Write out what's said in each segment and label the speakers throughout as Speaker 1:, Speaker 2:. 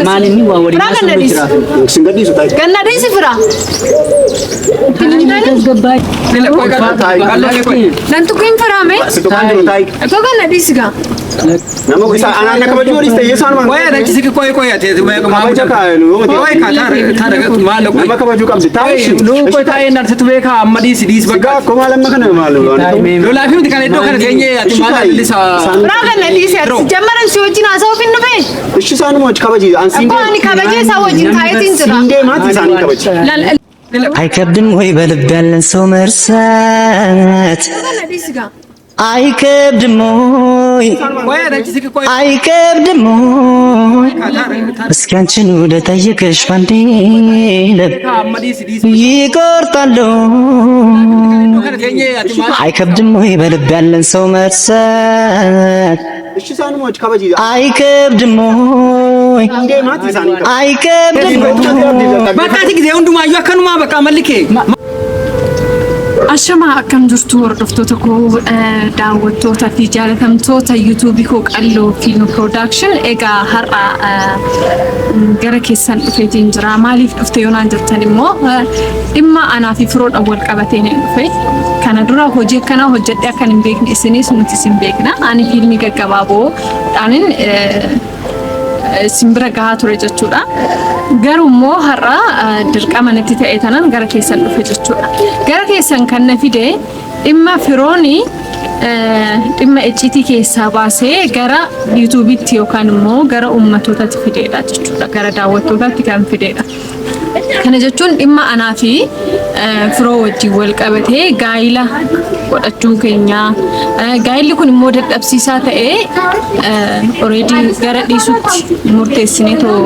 Speaker 1: Maal inni waa waliin
Speaker 2: Firaa
Speaker 1: haasa'u
Speaker 2: ganna dhiisi.
Speaker 1: jira.
Speaker 3: Sin gadhiisu taa'i.
Speaker 2: Ganna dhiisi firaa.
Speaker 1: Tasgabbaa'e.
Speaker 2: Nan tuqin firaa mee?
Speaker 3: Si tuqaan jiru taa'i.
Speaker 2: Otoo ganna dhiisi gaa.
Speaker 3: Nama isa anaan na kabajuu waliis ta'e isaan
Speaker 4: Qoy achi siqi qoy qoy ati
Speaker 3: kabaja kaa'e nu yoo
Speaker 4: qoy ka taara maal
Speaker 3: nama kabajuu qabdi taa'i.
Speaker 4: Nu qoy taa'ee narsitu beekaa amma dhiisi dhiisi
Speaker 3: Sigaa
Speaker 4: bakka.
Speaker 3: akkuma lamma kana maal waan ta'u.
Speaker 4: Lolaa fi miti kana iddoo kana teenyee ati maal lisa.
Speaker 2: Firaa ganna dhiisi ati. Jammaran si wajjin haasa'uuf hin dhufee?
Speaker 3: Ishi isaanuma achi kabaji. An siin
Speaker 2: Akkoo ani kabajee isaa wajjin taa'eetiin jira.
Speaker 3: siin deemaati isaanii kabaji.
Speaker 2: Lal
Speaker 5: አይከብድም ወይ በልብ ያለን ሰው መርሳት?
Speaker 2: ganna dhiisi gaa.
Speaker 5: አይከብድም ወይ
Speaker 4: Qoy achi siqi qoy
Speaker 5: አይከብድም ወይ?
Speaker 4: ka taara
Speaker 5: እስኪ አንቺኑ ልጠይቅሽ ባንዴ ልብ
Speaker 4: amma dhiisi dhiisi
Speaker 5: ይቆርጣሉ።
Speaker 4: iddoo kana teenyee ati maal.
Speaker 5: አይከብድም ወይ በልብ ያለን ሰው መርሳት?
Speaker 3: Ishi isaanuma achi kabaji.
Speaker 5: አይከብድም ወይ
Speaker 3: Siin deemaati isaanii kabaji.
Speaker 5: አይከብድም ወይ?
Speaker 4: Bakka ati gisee hundumaayyuu akkanumaa bakka amalli kee.
Speaker 2: Ashamaa akkam jirtu hordoftoota koo daawwattoota fi jaalatamtoota yuutuubii koo Qalloo Fiilm Production. Egaa har'a gara keessan dhufeetiin jira. Maaliif dhufte yoonaan jirtan immoo dhimma anaa fi firoodhaan wal qabatee ni dhufe. Kana dura hojii akkanaa hojjedhee akkan hin beekne isinis nutis hin beekna. Ani fiilmii gaggabaaboodhaanin simbira gahaa ture jechuudha. Garuu immoo har'a dirqama natti ta'e tanan gara keessan dhufe jechuudha. Gara keessan kan na fide dhimma firooni dhimma icciitii keessaa baasee gara yuutuubitti yookaan immoo gara uummatootaatti fideedha jechuudha. Gara daawwattootaatti kan fideedha. Kana jechuun dhimma anaa fi firoo wajjin wal qabatee gaayila godhachuu keenya. Gaayilli kun immoo dadhabsiisaa ta'ee already gara dhiisutti murteessinee too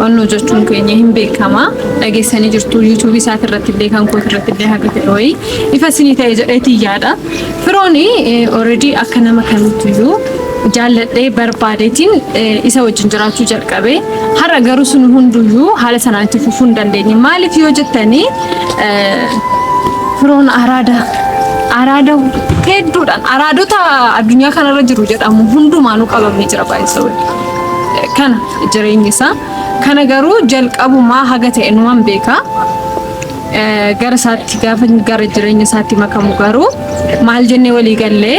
Speaker 2: onnoo jechuun keenya hin beekama. Dhageessanii jirtu yuutuubii isaati irratti illee kan kooti irratti illee haga ta'e wayii ifa isinii ta'e jedheetii yaada. Firooni already akka nama kamittiyyuu jaalladhee barbaadeetiin isa wajjin jiraachuu jalqabe. Har'a garuu sun hunduyyuu haala sanaan itti fufuu hin dandeenye. Maaliif yoo jettanii firoon araada hedduudhaan araadota addunyaa kanarra jiru jedhamu hundumaanuu qabamee jira baay'isoo. Kana jireenyi isaa. Kana garuu jalqabumaa haga ta'e numan beeka. Gara isaatti gaafa gara jireenya isaatti makamu garuu maal jennee walii gallee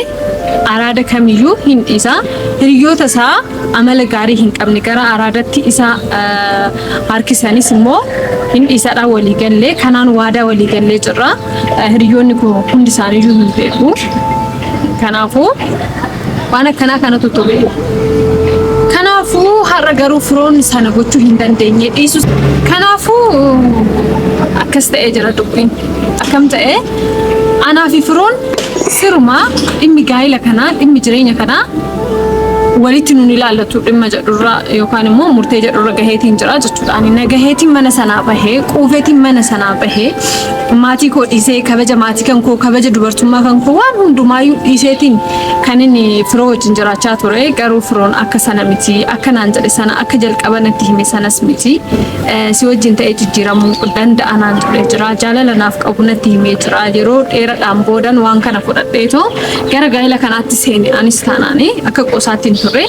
Speaker 2: araada kamiyyuu hin dhiisa. Hiriyoota isaa amala gaarii hin qabne gara araadatti isa harkisanis immoo hin dhiisadhaan walii gallee kanaan waadaa walii gallee jirra. Hiriyoonni kun hundi isaaniiyyuu hin beeku. Kanaafuu waan akkanaa kanatu ture. Kanaafuu har'a garuu firoonni sana gochuu hin dandeenye dhiisu. Kanaafuu akkas ta'ee jira dubbiin. Akkam ta'e anaa fi firoon sirumaa dhimmi gaa'ila kanaa dhimmi jireenya kanaa walitti nun ilaallatu dhimma jedhurra yookaan immoo murtee jedhurra gaheetiin jira jechuudha. Ani nagaheetiin mana sanaa bahee quufeetiin mana sanaa bahee maatii koo dhiisee kabaja maatii kan koo kabaja dubartummaa kan koo waan hundumaayyuu dhiiseetiin kan inni firoo wajjin jiraachaa ture. Garuu firoon akka sana miti, akka naan jedhe sana akka jalqaba natti hime sanas miti. Si wajjin ta'ee jijjiiramuu danda'a naan jedhee jira. Jaalala naaf qabu natti himee jira. Yeroo dheeraadhaan boodan waan kana fudhadheetoo gara gaa'ela kanaatti seene anis taanaani akka qosaatti hin turre.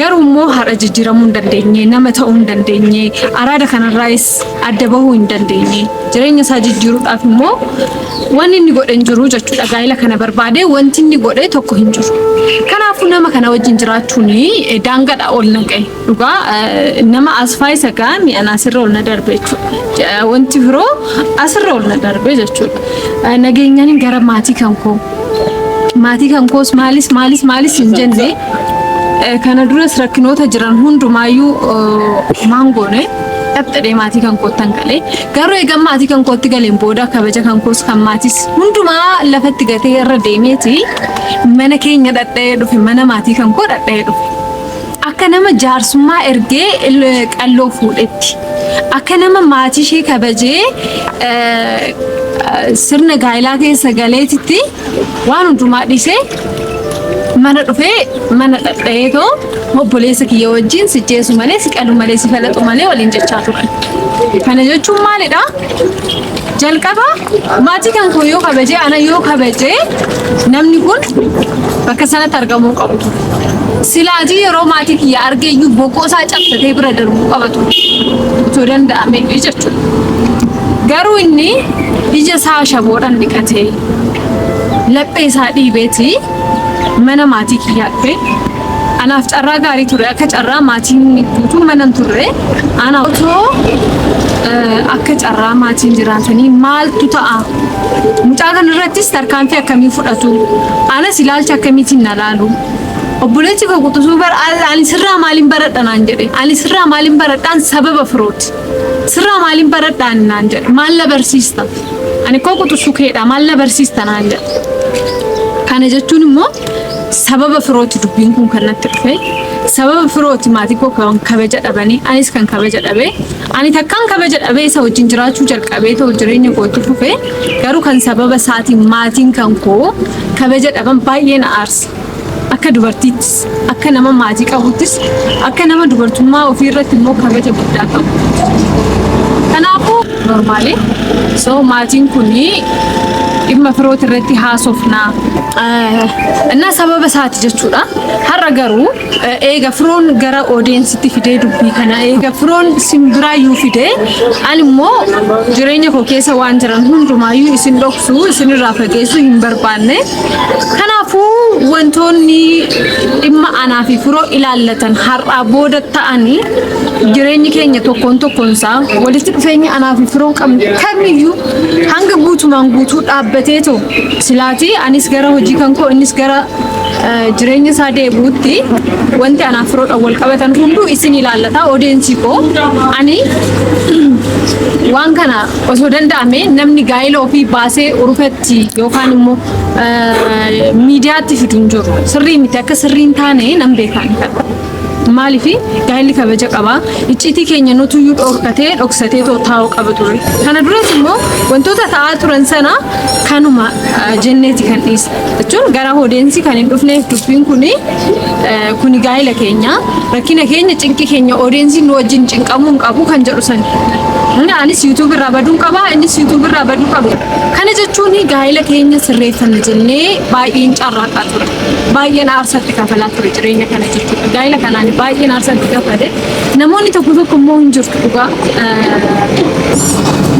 Speaker 2: Garuu immoo har'a jijjiiramuu hin dandeenye, nama ta'uu hin dandeenye, araada kanarraayis adda bahuu hin dandeenye. Jireenya isaa jijjiiruudhaaf immoo wanni inni godhe hin jiru jechuudha. Gaa'ela kana barbaade wanti inni godhe tokko hin jiru. Kanaafuu nama kana wajjin jiraachuun daangaadhaa ol na ga'e. Dhugaa nama asfaa isa ga'a mi'aan asirra ol na darbe jechuudha. Wanti biroo asirra ol na darbe jechuudha. Nageenyaan gara maatii kan koo maatii kan koos maalis maalis maalis hin jenne kana duras rakkinoota jiran hundumaayyuu maan goone dhaxxadhee maatii kan koottan galee garuu egaa maatii kan kootti galeen booda kabaja kan koos kan maatis hundumaa lafatti gatee irra deemeeti mana keenya dhadha'ee dhufe mana maatii kan koo dhadha'ee dhufe. Akka nama jaarsummaa ergee qalloo fuudhetti. Akka nama maatii ishee kabajee sirna gaa'elaa keessa galeetitti waan hundumaa dhiisee mana dhufee mana dhadha'eetoo obboleessa kiyya wajjin si jeesu malee si qalu malee si falaxu malee waliin jechaa turan. Kana jechuun maalidhaa? Jalqaba maatii kan koo yoo kabajee, ana yoo kabajee, namni kun bakka sanatti argamuu qabu ture. Silaatii yeroo maatii kiyya argeeyyuu boqoo isaa cabsatee bira darbuu qaba ture. Otoo danda'amee jechuudha. Garuu inni ija isaa ashaboodhaan dhiqatee, laphee isaa dhiibeeti mana maatii kiyyaa dhufe. Anaaf carraa gaarii ture. Akka carraa maatiin guutuu mana hin turre. Ana otoo akka carraa maatiin jiraatanii maaltu ta'a? Mucaa kana irrattis tarkaanfii akkamii fudhatu? Anas ilaalcha akkamiitiin na laalu? Obboleessi koo quxisuu bara ani sirraa maaliin baradha naan jedhe. Ani sirraa maaliin baradhaan sababa firooti. Sirraa maaliin baradhaan naan jedhe. Maal na barsiista? Ani koo quxisuu keedha, maal na barsiista naan jedhe. Kana jechuun immoo sababa firooti dubbiin kun kan natti dhufe. Sababa firooti maatii koo kan kabaja dhabanii, anis kan kabaja dhabe. Ani takkaan kabaja dhabee isa wajjin jiraachuu jalqabee ta'u jireenya kootti fufe, garuu kan sababa isaatiin maatiin kan koo kabaja dhaban baay'ee na aarsa. Akka dubartiittis, akka nama maatii qabuttis, akka nama dubartummaa ofii irratti immoo kabaja guddaa qabu. Kanaafuu normal. So maatiin kun dhimma firoota irratti haasofnaa. Innaa sababa isaati jechuudha. Har'a garuu eega firoon gara audienceitti fidee dubbii kana, eega firoon simbiraayyuu fidee, ani immoo jireenya koo keessa waan jiran hundumaayyuu isin dhoksuu, isinirraa fageessuu hin barbaanne. Kanaafuu wantoonni dhimma anaa fi firoo ilaallatan har'aa booda ta'anii, jireenyi keenya tokkoon tokkoon isaa, walitti dhufeenya anaa fi firoon qabnu kamiyyuu hanga guutumaan guutuu dhaabbateetu silaatii anis gara hojii kan koo, innis gara jireenya isaa deebi'utti, wanti anaaf firoodhaan wal qabatan hunduu isin ilaallata, audience koo. Ani waan kana osoo danda'ame namni gaa'ela ofii baasee urufetti yookaan immoo miidiyaatti fidu hin jiru. Sirrii miti, akka sirrii hin taane nan beekan kana. Maaliif, gaa'elli kabaja qaba. Icciitii keenya nutuyyuu dhorkatee dhoksatee taa'uu qaba ture. Kana duras immoo wantoota ta'aa turan sana kanuma jenneeti kan dhiisne. Jechuun gara audience kan hin dhufneef dubbiin kuni gaa'ela keenya, rakkina keenya, cinqii keenya audience nu wajjin cinqamuu hin qabu kan jedhu sani. Inni anis YouTube irraa baduu qaba, innis YouTube irraa baduu qaba. Kana jechuun gaa'ela keenya sirreeffanna jennee baay'een carraaqaa ture. Baay'een aarsatti kafalaa ture jireenya kana jechuudha. Gaa'ela kanaan baay'een aarsatti kafale. Namoonni tokko tokko immoo hin jirtu dhugaa.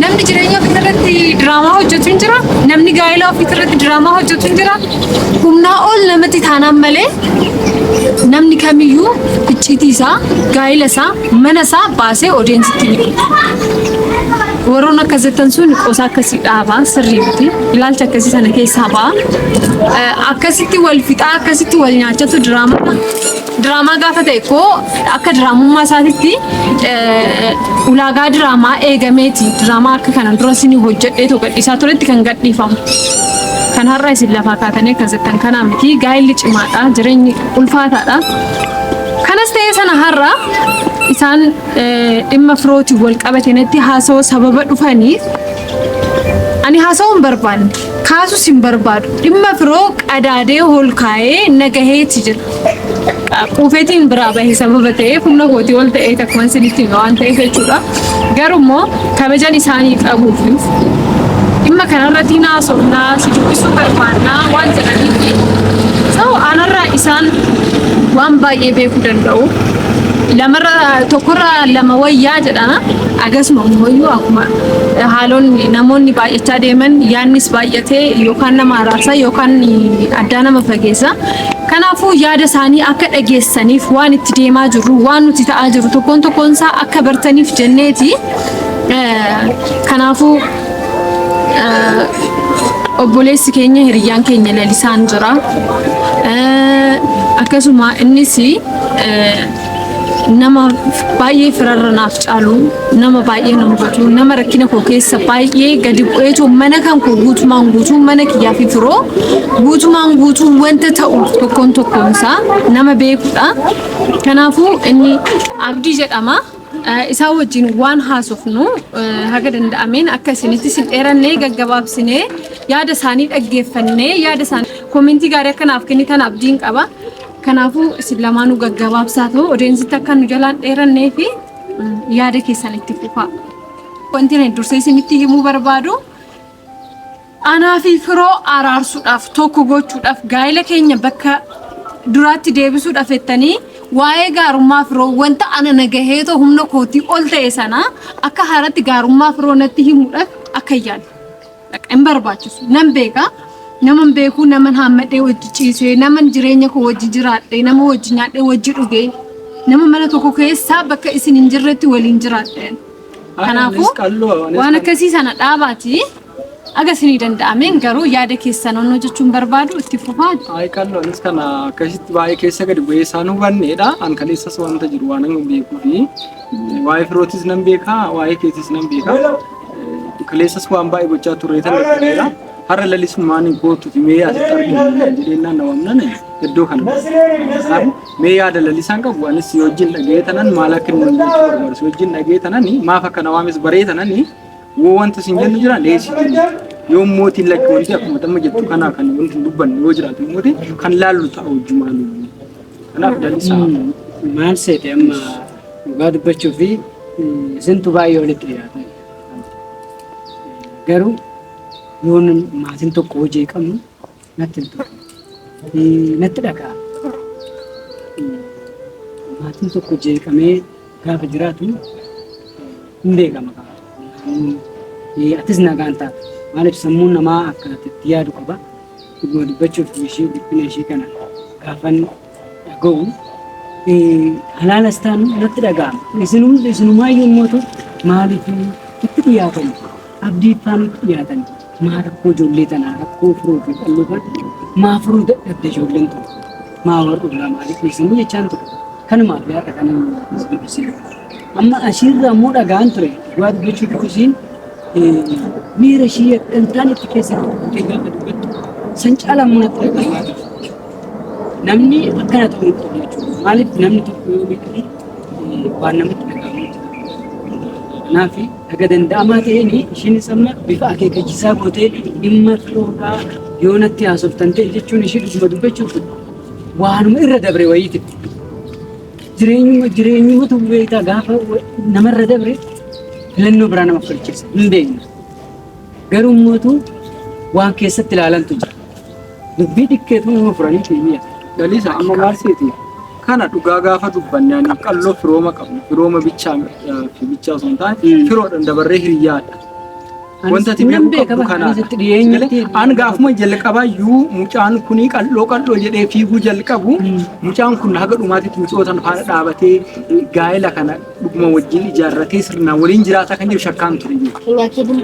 Speaker 2: Namni jireenya ofii irratti diraamaa hojjetu hin jira. Namni gaa'ela ofii irratti diraamaa hojjetu hin jira. Humnaa ol namatti taanaan malee namni kamiyyuu icciitii isaa, gaa'ela isaa, mana isaa baasee audienceitti ni fida. Warroon akkas jettan sun qoosaa akkasii dhaabaa, sirrii miti. Ilaalcha akkasii sana keessaa ba'a. Akkasitti wal fixaa, akkasitti wal nyaachatu diraamaa. Diraamaa gaafa ta'e koo akka diraamummaa isaatitti ulaagaa diraamaa eegameeti. Diraamaa akka kana dura isin hojjedhee tokko gadhiisaa turetti kan gadhiifamu. Kan har'a isin lafaa kaatanii akkas jettan kanaa miti. Gaa'elli cimaadha. Jireenyi ulfaataadha. Kanas ta'ee sana har'a isaan dhimma firootiin wal qabate natti haasawoo sababa dhufaniif ani haasawuu hin barbaanne, kaasus hin barbaadu. Dhimma firoo qadaadee ol kaa'ee nagaheeti jira. Quufeetiin biraa bahe sababa ta'eef, humna kootii ol ta'ee akkuma isinitti hime waan ta'eef jechuudha. Garuu immoo kabajan isaanii qabuuf dhimma kanarratti naasofnaa, si dubbisuu barbaannaa waan jedhaniif, so anarraa isaan waan baay'ee beekuu danda'u. Lamarra tokkorra lama wayyaa jedhama. Akkasuma immoo akkuma haalonni namoonni baay'achaa deeman yaadnis baay'atee yookaan nama araarsa yookaan addaa nama fageessa. Kanaafuu yaada isaanii akka dhageessaniif, waan itti deemaa jirru, waan nuti ta'aa jirru tokkoon tokkoon isaa akka bartaniif jenneeti. Kanaafuu obboleessi keenya, hiriyyaan keenya Lalisaan jira. Akkasuma innis nama baay'ee firarra naaf caalu, nama baay'ee na hubatu, nama rakkina koo keessa baay'ee gadi bu'eetu mana kan koo guutumaan guutuu, mana kiyyaa fi firoo guutumaan guutuu wanta ta'u tokkoon tokkoon isaa nama beekudha. Kanaafuu inni Abdii jedhama. Isaan wajjin waan haasofnu haga danda'ameen akka isinitti sin dheerannee gaggabaabsinee yaada isaanii dhaggeeffannee, yaada isaanii comment gaarii akka naaf kennitan abdiin qaba. Kanaafuu isin lamaanuu gaggabaabsaa ta'u, audienceitti akka nu jalaan dheerannee fi yaada keessan itti fufaa. Wanti ani dursee isinitti himuu barbaadu Anaa fi Firoo araarsuudhaaf, tokko gochuudhaaf, gaa'ela keenya bakka duraatti deebisuudhaaf jettanii waa'ee gaarummaa Firoo wanta ana nagaheetoo humna kootii ol ta'e sana akka haaratti gaarummaa Firoo natti himuudhaaf akka hin yaalle. Bakka hin barbaachisu. Nan beeka. Naman beeku, naman haammadhee wajji ciisee, naman jireenya koo wajji jiraadhe, nama wajji nyaadhee wajji dhugee, nama mana tokko keessaa bakka isin hin jirretti waliin jiraadhe. Kanaafuu waan akkasii sana dhaabaati. Aga isinii danda'ameen garuu yaada keessan onnoo jechuun barbaadu itti fufaa.
Speaker 1: Ay qal'oo, anis kana akkasitti baay'ee keessa gadi bu'ee isaan hubanneedha. An kaleessas wanta jiru waan an beekuu fi waa'ee Firootis nan beeka, waa'ee keetis nan beeka. Kaleessas waan baay'ee gochaa turre tan dadhabeera. Har'a lalisummaan kootuti mee asitti arginu jedheen na waamnan iddoo kana. Kanaafuu mee yaada Lalisaan qabu anis si wajjin dhaga'ee tanan maal akka inni jechuu barbaadu si wajjin dhaga'ee tanan maaf akka na waames baree tanan woo wanta sin jennu jira leessi jennu. Yoo mootiin lakki wanti akkuma tamma jettu kanaa kan wanti hin dubbanne yoo jiraate mootiin kan laallu ta'a wajjumaan. Kanaaf Lalisaa.
Speaker 6: Maal seete, amma dhugaa dubbachuu fi isintu baay'ee walitti dhiyaatan. Garuu yoon maatiin tokko hojii qabnu natti hin tolu. Natti dhaga'a. Maatiin tokko jeeqamee gaafa jiraatu hin beekama. Atis nagaan taata. Maaliif, sammuun namaa akka itti yaadu qaba. Dhuguma dubbachuuf ishee dhiphina ishee kana gaafan dhaga'u halaalas taanu natti dhaga'ama. Isinumaayyuu immoo maaliif itti dhiyaatan, Abdii faanutti dhiyaatan, maa rakkoo ijoollee tanaa, rakkoo Firoo fi Qalloo kana maa furuu dadhabde, ijoolleen tun maa warra ollaa maaliif dhiisanii jechaan ture. Kanumaaf har'a kana dubbisee. Amma ashiirraa immoo dhaga'an ture, dhugaa dubbachuuf ishiin miira ishii akka hin taane itti keessa buutee gaafa dubbattu san caalaa immoo natti dhaga'amaa ture. Namni akkana ta'uu hin qabu jechuudha. Maaliif, namni tokko yoo miidhame waan namatti dhaga'amu jira. Kanaaf haga danda'amaa ta'een ishiinis amma bifa akeekkachiisaa gootee dhimma Firoodhaa yoo natti haasoftan ta'e jechuun ishii dhuguma dubbachuuf waanuma irra dabre wayiiti. Jireenyumatu beektaa, gaafa namarra dabre filannoo biraa nama filchisa hin beekna. Garuu immoo waan keessatti ilaalantu jira. Dubbii xiqqeetu nama furanii fiimiya.
Speaker 1: Lalisa, amma maal seeti? Kana dhugaa gaafa dubbanne ani Qalloo firooma qabna. Firooma bichaa fi bichaa osoo hin taane firoodhaan dabarree hiriyyaadha. Wanta ati
Speaker 6: Nan
Speaker 1: beekuu
Speaker 6: beeka
Speaker 1: qabdu
Speaker 6: bakka
Speaker 1: kanaadha.
Speaker 6: asitti dhiyeenyatti.
Speaker 1: An gaafuma jalqabaayyuu mucaan kuni Qalloo Qalloo jedhee fiiguu jalqabu, mucaan kun haga dhumaatitti mucootan faana dhaabatee gaa'ela kana dhuguma wajjin ijaarratee sirnaan waliin jiraataa kan jiru shakkaan ture.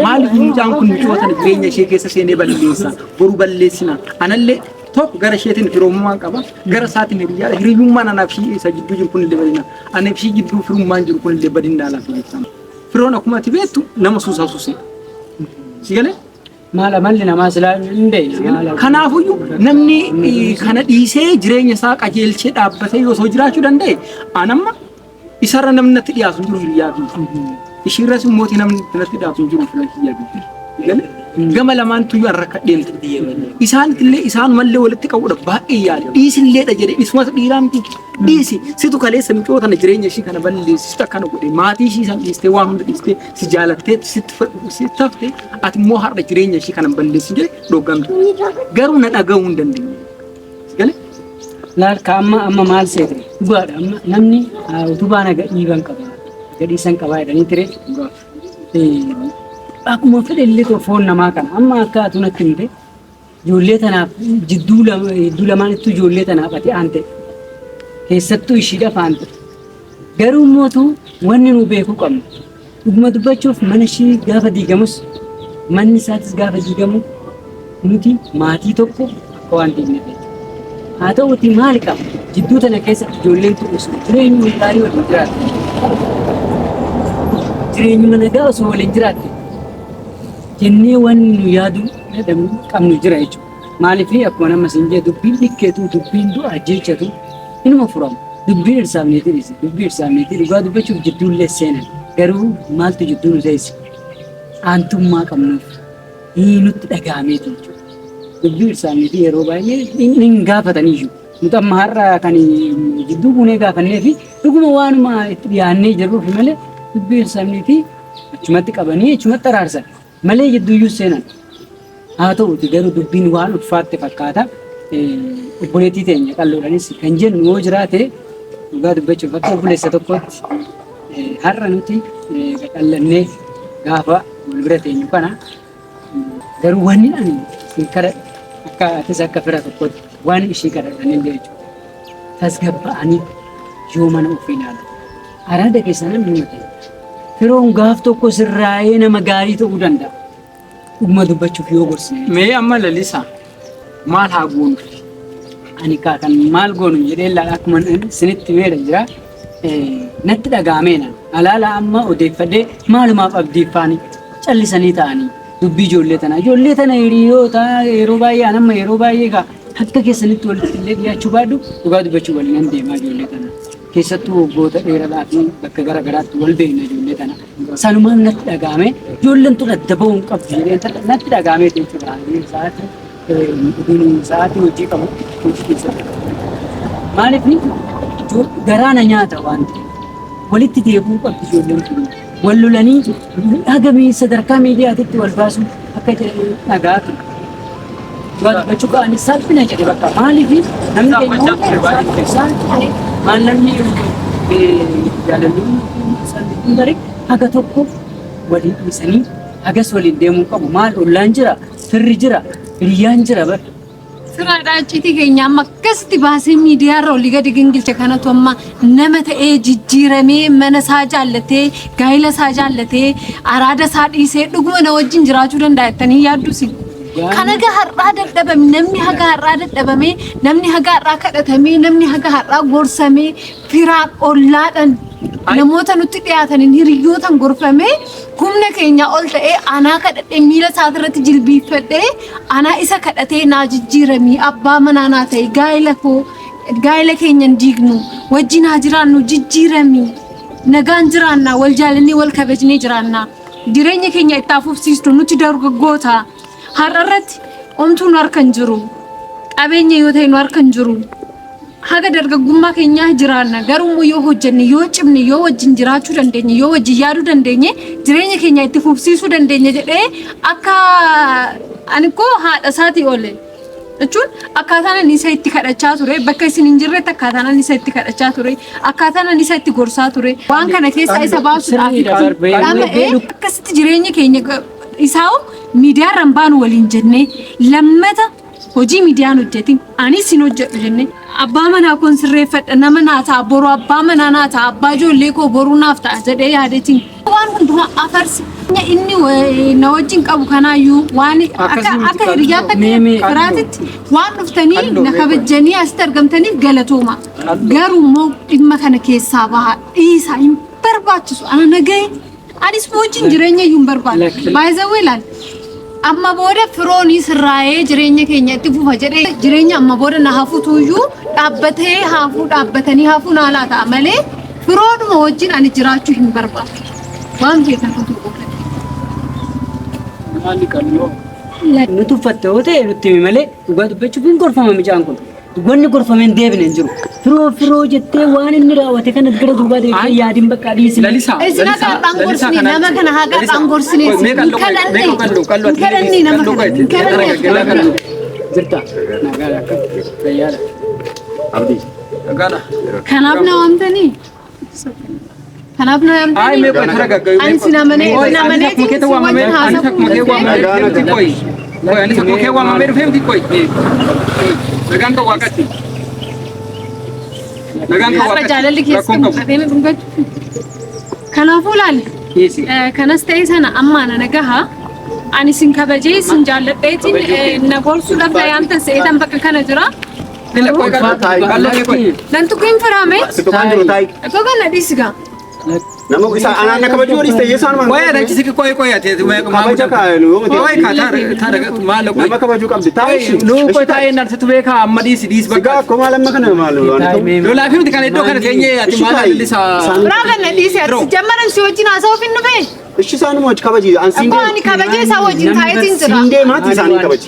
Speaker 1: Maaliif mucaan kun mucoota jireenya ishee keessa seenee balleessa? Boru balleessina. Anallee tokko gara isheetiin firoomummaan qaba. Gara isaatiin hiriyyaadha. Hiriyyummaan anaaf ishii isa jidduu jiru kun illee badina. Anaaf ishii jidduu firummaan jiru kun illee badinna alaaf jechuudha. Firoon akkuma ati beektu nama suusaa suuseedha. Si galee?
Speaker 6: Maal amalli namaa silaa hin beekne.
Speaker 1: Kanaafuyyuu namni kana dhiisee jireenya isaa qajeelchee dhaabbatee yoo osoo jiraachuu danda'e, anamma isarra namni natti dhiyaatu hin jiru hiriyyaa fi ishiirras immoo namni natti dhiyaatu hin jiru fira kiyyaa fi. Galee? Gama lamaan tuyyuu an rakkadheen ture. Isaanillee isaanumallee walitti qabuudha baay'ee yaale. Dhiisilleedha jedhee isumas dhiiraa miti. Dhiisi, situ kaleessa micoo tana jireenya ishii kana balleessistu akkana godhe, maatii ishii san dhiistee, waan hunda dhiistee si jaalattee sitti hafte, ati immoo har'a jireenya ishii kana balleessu jedhe dhoggamte. Garuu na dhaga'uu hin dandeenye. Galee?
Speaker 6: Laal ka, amma maal seete, dhugaadha, amma namni utubaa na gadhiiban qaba gadhiisan qabaa jedhanii ture. Akkuma fedhe illee ta'u foon namaa kana amma akka atu natti himte ijoollee tanaaf jidduu lama jidduu lamaanittuu ijoollee tanaaf ati aante, keessattuu ishiidhaaf aante. Garuu mootu wanni nu beekuu qabnu, dhuguma dubbachuuf, mana ishii gaafa diigamus manni isaatis gaafa diigamu nuti maatii tokko akka waan diigneef jechuudha. Haa ta'uuti maal qaba, jidduu tana keessatti ijoolleen tun osoo jireenyuma gaarii waliin jiraatte, jireenyuma nagaa osoo waliin jiraatte jennee wanni nu yaaduu qabnu jira jechuudha. Maaliif, akkuma nama siin jedhe, dubbiin dhikkeetu, dubbiin du'a jechatu inuma furama. Dubbiin irsaaf niitii dhiise. Dubbii irsaaf niitii dhugaa dubbachuuf jidduullee seenan. Garuu maaltu jidduu nu teesse? Aantummaa qabnuuf nutti dhaga'ameeti jechuudha. Dubbii irsaaf niitii yeroo baay'ee hin gaafataniyyuu. Nuti amma har'a kan jidduu buunee gaafannee fi dhuguma waanuma itti dhiyaannee jirruuf malee, dubbii irsaaf niitii achumatti qabanii achumatti araarsan malee jidduuyyuu seenan. Haa ta'uti garuu dubbiin waan ulfaatte fakkaata. Obboleettii teenya qalloodhaanis kan jennu yoo jiraate, dhugaa dubbachuuf akka obboleessa tokkotti har'a nuti qaqallannee gaafa wal bira teenyu kana, garuu wanni ani isin kadhadhu, akka atis akka fira tokkotti waan ishii kadhadhan illee jechuudha. Tasgabba'anii yoo mana ofii ilaalan. Araada keessa namni himate. Firoon gaaf tokko sirraa'ee nama gaarii ta'uu danda'a. Dhuguma dubbachuuf yoo gorsine.
Speaker 1: Mee amma Lalisa, maal haa goonu?
Speaker 6: Ani kaa kan maal goonu jedhee ilaala, akkuma isinitti meera jira. Natti dhaga'ameena. Alaala amma odeeffadhee maalumaaf abdiiffaanii callisanii ta'anii dubbii ijoollee tanaa. Ijoollee tana hiriyoota yeroo baay'ee an amma yeroo baay'ee kaa akka keessanitti walitti illee dhiyaachuu baadhu, dhugaa dubbachuu waliin nan deemaa ijoollee tana. Keessattuu waggoota dheeraadhaa fi bakka gara garaatti wal beekna ijoollee tana. Sanumaan natti dhaga'ame, ijoolleen tun adda ba'uu hin qabdu jedhee natti dhaga'amee jechuudha. Sa'aatii sa'aatii hojii qabu hojii keessatti. Maaliif garaa na nyaata waan ta'eef, walitti deebi'uu qabdi ijoolleen tun. Wal lolanii haga sadarkaa miidiyaatitti wal baasuun akka jedhamu dhagaa ture. Dhugaa dubbachuu ka'anii salphina jedhe bakka, maaliif namni keenya maal namni jaalalli salphina bare haga tokko waliin dhiisanii hagas waliin deemuu qabu. Maal, ollaan jira, firri jira, hiriyyaan jira bara.
Speaker 2: Siraadhaa, icciitii keenya amma akkasitti baasee miidiyaarra olii gadi gingilche kanatu amma nama ta'ee jijjiiramee, mana isaa jaallatee, gaa'ila isaa jaallatee, araada isaa dhiisee dhuguma na wajjin jiraachuu danda'a jettanii yaaddusi. Kan haga har'aa dadhabame, namni haga har'aa dadhabame, namni haga har'aa kadhatamee, namni haga har'aa gorsamee, firaan, ollaadhaan, namoota nutti dhiyaataniin, hiriyyootaan gorfamee, humna keenya ol ta'ee anaa kadhadhee, miila isaatirratti jilbiiffadhee anaa isa kadhatee, naa jijjiiramii, abbaa manaa naa ta'e, gaa'ila koo, gaa'ila keenya hin diignu, wajjin haa jiraannu, jijjiiramii, nagaan jiraannaa, wal jaalannee wal kabajnee jiraannaa, jireenya keenya itti fufsiistu, nuti dargaggoota, har'a irratti omtuu nu harka hin jiru, qabeenya yoo ta'e nu harka hin jiru, haga dargaggummaa keenyaa jiraanna, garuu immoo yoo hojjenne, yoo cimne, yoo wajjin jiraachuu dandeenye, yoo wajjin yaaduu dandeenye, jireenya keenya itti fufsiisuu dandeenya jedhee, akka ani koo haadha isaatii oole jechuun, akkaataan ani isa itti kadhachaa ture, bakka isin hin jirretti akkaataan ani isa itti kadhachaa ture, akkaataan ani isa itti gorsaa ture, waan kana keessa isa baasuudhaaf
Speaker 6: Sirriidha darbee.
Speaker 2: dhama'ee, akkasitti jireenya keenya isaa miidiyaarra hin baanu waliin jennee, lammata hojii miidiyaan hojjetin, anis hin hojjedhu jennee, abbaa manaa koon sirreeffadha, nama naa ta'a, boru abbaa manaa naa ta'a, abbaa ijoollee koo boruu naaf ta'a jedhee yaadetiin waan hundumaa afarsi inni na wajjin qabu kanaayyuu waan akka hiriyaatti, akka firaatitti waan dhuftanii na kabajjanii asitti argamtaniif galatooma. Garuu immoo dhimma kana keessaa bahaa, dhiisaa, hin barbaachisu. Ana nagaye, anis wajjin jireenya iyyuu hin barbaadu. Baay'ee ilaal. Amma booda firoonii sirraa'ee jireenya keenya itti fufa jedhee, jireenya amma booda na hafutuyyuu dhaabbatee hafuu, dhaabbatanii hafuu naa ta'a malee, firoodhuma wajjin ani jiraachuu hin barbaadu. Waan beekan utuu godhan.
Speaker 1: Maali qalloo?
Speaker 6: Nu tuffatte yoo ta'e nutti himi malee, dhugaa dubbachuuf hin gorfama mucaan kun. Wanni gorfamee hin deebine hin jiru. Firoo firoo jettee waan inni raawwate kana gara duubaa deebitee yaadin, bakka dhiisi.
Speaker 1: Lalisaa.
Speaker 2: Isin haga har'aan gorsine, nama kana haga har'aan gorsine,
Speaker 1: Mee
Speaker 2: hin kadhanne, hin kadhanne, nama kana hin kadhanne.
Speaker 6: Jirta, nagaadha, akka fayyaadha.
Speaker 3: Abdii.
Speaker 1: Dhagaadha.
Speaker 2: Kanaaf na waamtanii? Kanaaf na
Speaker 1: Ay,
Speaker 2: waamtanii?
Speaker 1: mee qoy tara.
Speaker 2: Ani sin amanee, sin amaneetiin si wajjin
Speaker 1: Anis akkuma kee waamamee dhufee miti qoy. Qoy, anis akkuma kee waamamee dhufee miti qoy. Nagaan kan waaqatti. Nagaan kan
Speaker 2: Har'a
Speaker 1: waaqatti.
Speaker 2: jaalalli keessa
Speaker 1: Rakkoon qabu.
Speaker 2: qabee na dhungachuu. Kanaafuu laali.
Speaker 1: Dhiisi.
Speaker 2: Kanas ta'e sana amma ana nagaha. Ani sin kabajee sin jaalladheetiin na gorsuudhaaf na yaamtan se'eetan bakka kana jira.
Speaker 1: Qoy qalloo qalloo qoy.
Speaker 2: Nan tuquu hin firaame.
Speaker 3: Si tuqaan jiru, taa'i.
Speaker 2: Iddoo kana dhiisi gaa.
Speaker 3: Nama isa anaan na kabajuu dhiiste isaan maal?
Speaker 4: Qoy ati achi qoy qoy ati
Speaker 3: Kabaja kaa'e yoo miti.
Speaker 4: Qoy ka tara tara maal qoy.
Speaker 3: Nama kabajuu qabdi. Taa'i ishii.
Speaker 4: Nu qoy taa'ee narsitu beekaa, amma dhiisi dhiisi
Speaker 3: Sigaa
Speaker 4: bakka.
Speaker 3: akkuma lamma kana maal waan ta'u.
Speaker 4: Lolaa fi miti kan iddoo kana teenyee ati
Speaker 3: Ishii
Speaker 4: maal
Speaker 3: taa'i.
Speaker 4: lalisaa.
Speaker 2: Biraa kana dhiisi, ati jammaran si wajjin haasa'uuf hin dhufee.
Speaker 3: Ishii isaanuma wajji kabaji. An siin
Speaker 2: Akkoo
Speaker 3: deema.
Speaker 2: ani kabajee isaa wajjin taa'eetiin jira.
Speaker 3: Siin deemaati isaanii kabaji.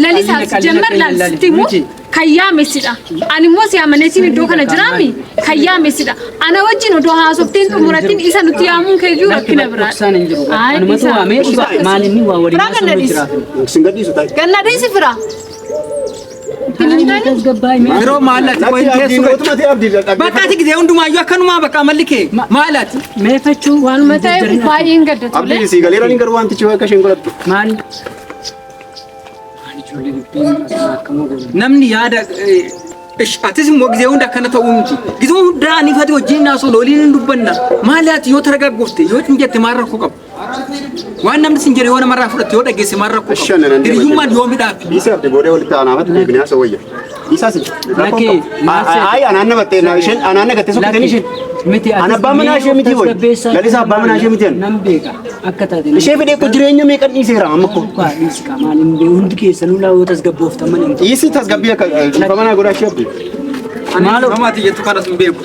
Speaker 2: Lalisaa jambar laal sitti himu. Kan yaamesidha. Ani immoo si amaneetiin iddoo kana jiraami. Kan yaamesidha. Ana wajjin odoo haasofteen xumurattiin isa nutti yaamuun keeyyuu rakkina biraa.
Speaker 6: Dhoksaan hin jiru.
Speaker 2: Ayi,
Speaker 6: Anumatu
Speaker 2: dhiisaa.
Speaker 6: waamee dhugaa maal inni waa waliin
Speaker 2: Firaa
Speaker 6: haasa'u
Speaker 2: ganna dhiisi.
Speaker 6: jiraaf.
Speaker 3: Sin gadhiisu taa'i.
Speaker 2: Ganna dhiisi fira.
Speaker 6: Tasgabbaa'e mee?
Speaker 4: Yeroo maal ati qoy
Speaker 3: Lakki
Speaker 4: teessu
Speaker 3: abdii mootummaa ta'e abdii
Speaker 4: Bakka ati gisee hundumaayyuu akkanumaa bakka amalli kee maal ati?
Speaker 6: Meeffachuu
Speaker 2: Waanuma ta'eef baay'een gadda tole.
Speaker 3: Abdii si galeera ni garuu wantichi akka isheen godhattu.
Speaker 6: Maal? Maal ijoollee dubbiin akkamuu godhu?
Speaker 4: Namni yaada ish, atis immoo gisee hunda akkana ta'uu miti. Gisee hunda ani fati wajjin naasoo looliin hin dubbanna. Maal ati yoo targaggoofte yoo hin jette maal rakkoo qabu? Waan namni sin jedhe yoo namarraa fudhatte yoo dhageesse maal rakkoo
Speaker 3: Isheen
Speaker 4: qabu?
Speaker 3: nan deema
Speaker 4: Hiriyyummaan yoo midhaaf.
Speaker 3: Dhiisee abdii booda walitti anaafatti deebinee haasa'u wayya. Dhiisaas
Speaker 6: Lakki, maal seete?
Speaker 3: Ayi anaan nabattee isheen anaan nagattee sokkitee isheen.
Speaker 6: Miti
Speaker 3: An abbaa manaa ishee miti woy. Lalisaa abbaa manaa ishee miti ani.
Speaker 6: Nan beeka akka taate.
Speaker 3: Ishee fidee koo jireenya meeqan dhiiseera amma koo.
Speaker 6: Kwaa dhiisi qaa maal hin beeku hundi keessanuu laawoo tasgabbooftaman hin ta'u.
Speaker 3: Dhiisi tasgabbii akka dhiifa manaa godhaa ishee abdii.
Speaker 4: Ani
Speaker 6: Maaloo?
Speaker 4: mamaati jettu kanas hin beeku.